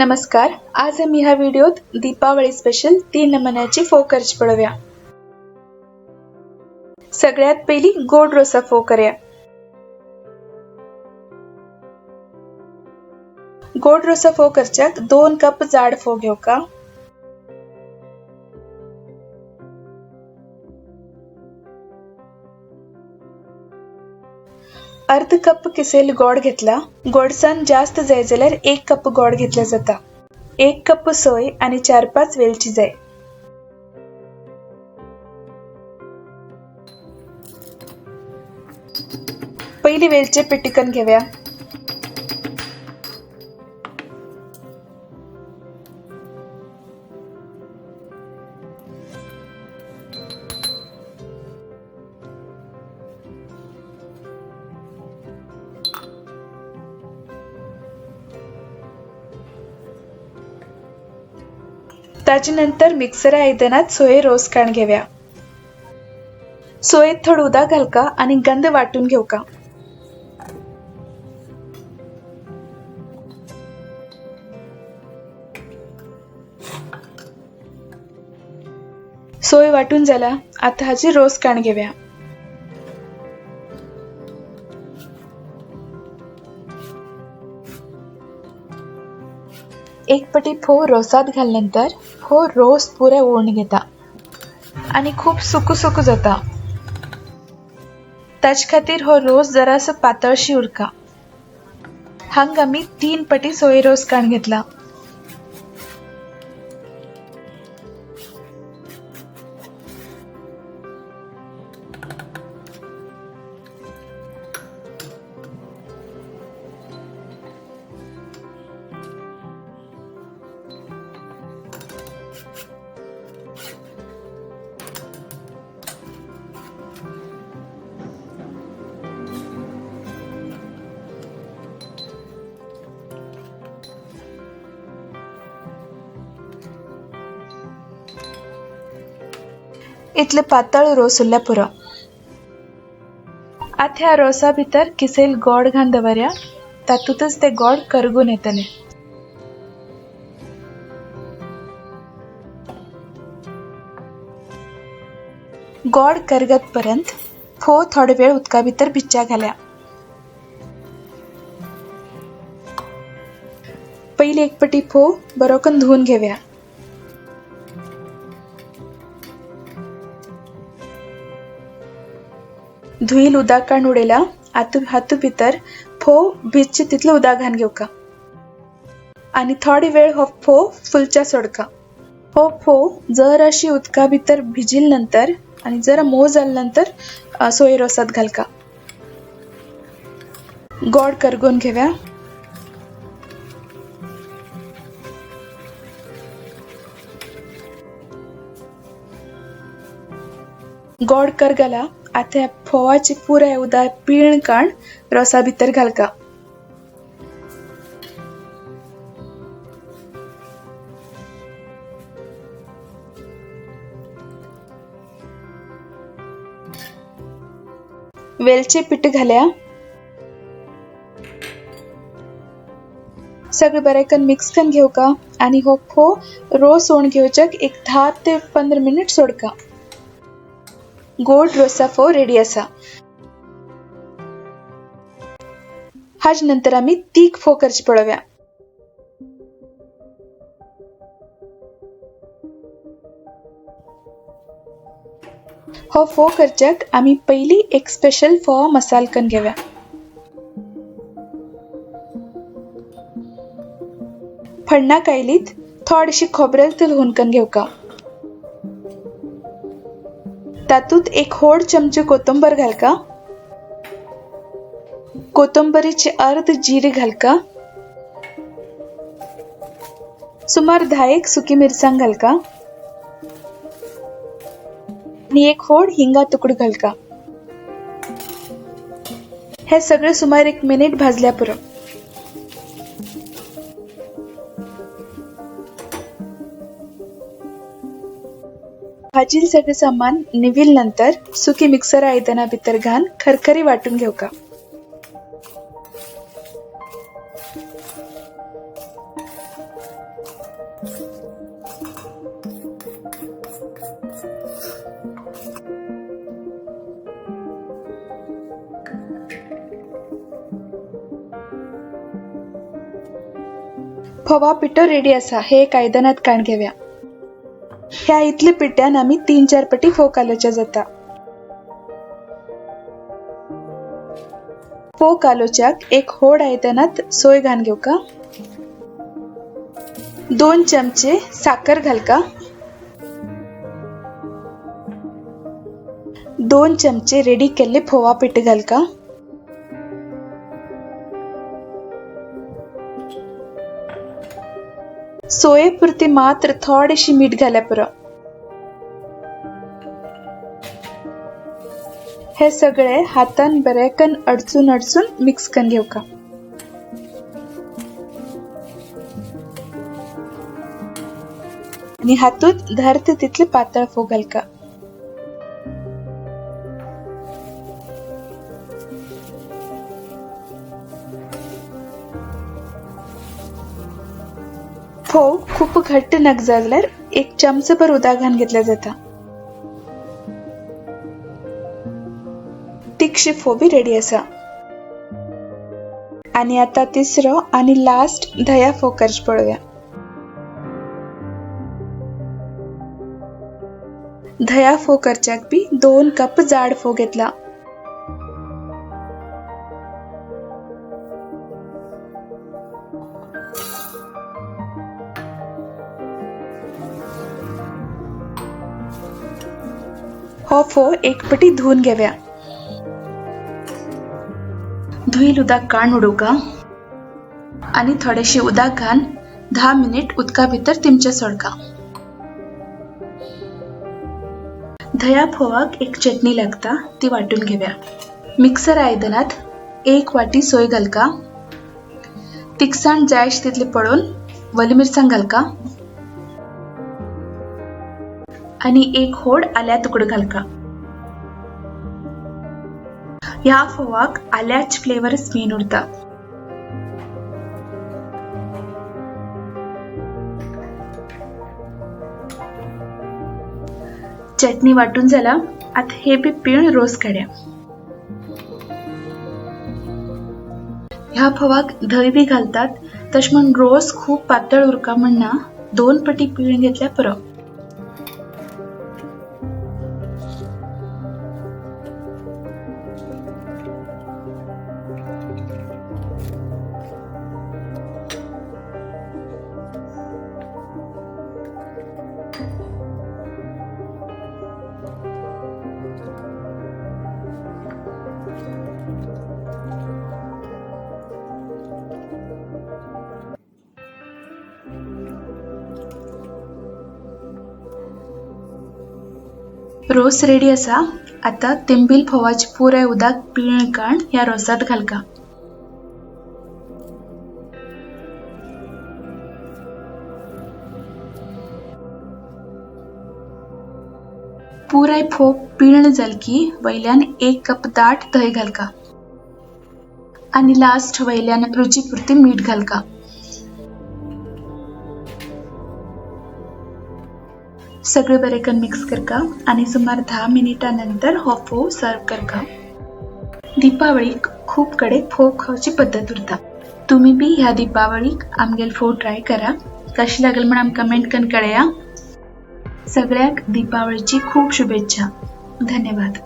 नमस्कार, आज आमी ह्या व्हिडिओत दीपावली स्पेशल 3 नमुन्याची फोव करची पळोवया। सगळ्यात पहिली गोड रोसा फोव करूया। गोड रोसा फोव करच्याक 2 कप जाड फोव घेवका। अर्ध कप किसेल गोड घेतला। गोडसान जास्त जाय जाल्यार 1 कप गोड घेतला जाता। 1 कप सोय आणि 4-5 वेलची जाय। पहिली वेलची पिटिकन घेऊया। ताजे नंतर मिक्सर आयदनात सोये रोस काढून घेऊया। सोयेत थोडं उदक घालका आणि गंध वाटून घेऊका। सोय वाटून झाला, आता हाची रोस काढून घेऊया। एक पटी फोव रोसात घातल्यानंतर फोव रोस पुरे ओढून घेता आणि खूप सुकू सुकू जाता। ताचे खातीर हो रोस जरासो पातळशी उरका। हांगा आमी 3 पटी सोय रोस काढून घेतला। इतले पातळ रोस उरल्या पुरो। आता ह्या रोसा भितर किसेल गोड घालून दवरया, तातूंतच ते गोड करगून येतले। गोड करगत पर्यंत फोव थोडे वेळ उदका भितर भिजच्या घाल्या। पहिले एक पटी फोव बरो करून धुवून घेऊया। धुईल उदक काढून उडयला। आतू हातू भितर फोव भिजचे तितलो उदक घालून घेवका आणि थोडे वेळ हो फोव फुलच्या सोडका। हो फोव जर अशी उदका भितर भिजिल नंतर आणि जरा मोव जाले नंतर सोय रोसात घालका। गोड करगून घेऊया। गोड करगला आता फोवाची पुराय उदक पिळून काढ रोसा भितर घालका। वेलचे पीठ घाल्या। सगळे बरे करून मिक्स करून घेवका आणि हो फोव रोस ओण घेवच्याक एक 10 ते 15 मिनिट सोडका। गोड रोसा फोव रेडी आसा। हाज नंतर आमी तीख फोव करची पळोवया। हो फोव करच्याक आमी पयली एक स्पेशल फोव मसाल करून घेऊया। फण्णा कायलीत थोडीशी खोबरेल तेल हुनकन घेवका। तातूंत एक होड चमचे कोथंबीर घालका। कोथंबीरीचे अर्ध जिरे घालका। सुमार 10 सुकी मिरसांग घालका आणि एक होड हिंगा तुकडो घालका। हे सगळे सुमार 1 मिनिट भाजल्या पुरो। भाजील सगळे सामान निविल नंतर सुकी मिक्सर आयदना भितर घालून खरखरी वाटून घेवका। फोवा पिठो रेडी आसा. हे एक आयदनात काण घेवया. ह्या इतले पिठ्यान आमी 3-4 पटी फोव कालोवचे जाता. फोव कालोवच्याक एक होड आयदनात सोय घालून घेवका. 2 चमचे साकर घालका. 2 चमचे रेडी केल्ले फोवा पीठ घालका. सोये पुरती मात्र थोडीशी मीठ घाल्या पुरो. हे सगळे हातान बरेकन अडचून अडचून मिक्स करून घेवका. आणि हातूत धरते तितले पातळ फोव घालका. फोव खूप घट्ट नक जाल्यार 1 चमचभर उदक घालून घेतला जाता. तिखशे फोव बी रेडी आसा. आणि आता तिसरो आणि लास्ट धया फोव करचे पळोवया. धया फोव करच्याक बी 2 कप जाड फोव घेतला. हो फोव 1 पटी धुवून घेवया. धुईल उदक काण उडोवका आणि थोडेशे उदक घालून 10 मिनिट उदका भितर तिमचे सोडका. धया फोवाक एक चटणी लागता ती वाटून घेवया. मिक्सर आयदनात 1 वाटी सोय घालका. तिखसाण जाय तितली पळोवन वली मिरसांग घालका आणि 1 होड आल्या तुकडो घालका. ह्या फोवाक आल्याच फ्लेवरच मेन उरता. चटणी वाटून झाला. आता हे बी पिळून रोस काढ्या. ह्या फोवाक धंय बी घालतात, तशें म्हण रोस खूप पातळ उरका म्हणना 2 पटी पिळून घेतल्या पुरो. रोस रेडी आसा. आता तिंबील फोवाची पुराय उदक पिळून काण ह्या रोसात घालका. पुराय फोव पिळण जाल की वयल्यान 1 कप दाट धंय घालका आणि लास्ट वयल्यान रुची पुरती मीठ घालका. सगळे बरेकन मिक्स करका आणि सुमार 10 मिनिटां नंतर हो फोव सर्व करका. दीपावळीक खूप कडे फोव खावची पद्दत उरता. तुम्ही बी ह्या दीपावळीक आमगेल फोव ट्राय करा. कशी लागल म्हण आमकां कमेंट करून कळया. सगळ्याक दीपावळीची खूप शुभेच्छा. धन्यवाद.